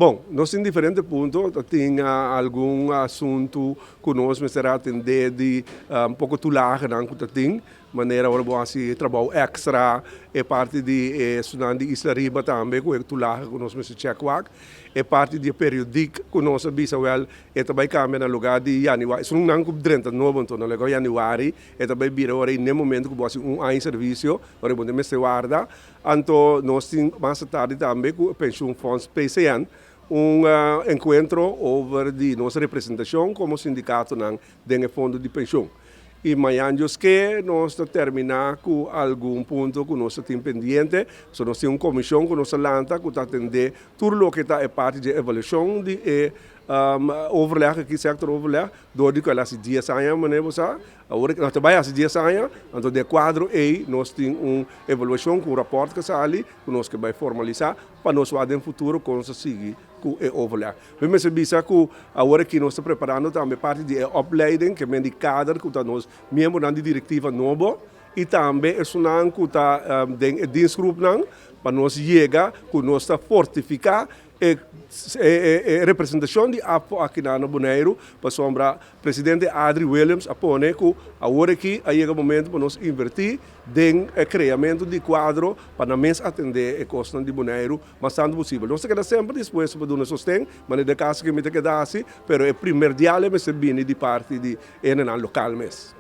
Bon, nos tin diferente punto, ta tin algun asuntu ku nos mester atendé di un poko tulagenan ku ta tin, manera ora bo hasi trabou èkstra, e parti di e esnan di Isla Riba tambe ku e tulahe ku nos mester chèk wak, e parti di e periodiek ku nos a bisa wèl e ta bai kambia na lugá di yanüari, esunnan ku drenta nobo anto na lugá yanüari e ta bai bira ora ei n'e momento ku bo hasi un aña servisio ora bo ta mester warda. Anto nos tin mas tardi tambe ku Pensioenfonds PCN un enkuentro over di nos representashon komo sindikatonan den e fondo di penshun. I mañan Dios ke nos ta terminá ku algun punto ku nos ta tin pendiente. So nos tin un komishon ku nos a lanta ku ta atendé tur loke ta e parti di evaluashon di e overleg aki, sectoroverleg, dor di ku el a hasi dies aña manera bo sa. Awor nos ta bai hasi dies aña, anto den e kuadro ei nos tin un evaluashon ku un rapòrt ku a sali ku nos ke bai formalisá pa nos wak den futuro kon nos ta sigui ku e overleg. Mi mester bisa ku awor aki nos ta preparando tambe parti di e opleiding, ke men di kader ku ta nos miembronan di direktiva nobo i tambe esunnan ku ta den e dienstgroepnan pa nos yega ku nos ta fortifiká e e representashon di ABVO aki na Boneiru pasobra Presidente Adri Williams a pone ku awor aki a yega momento pa nos invertí den e kreamentu di kuadro pa nan mes atendé e kosnan di Boneiru mas tantu posibel. Nos ta keda semper dispuesto pa duna sosten, manera den kaso ku mi ta keda hasi, pero e primerdial e mester bini di parti di hendenan lokal mes.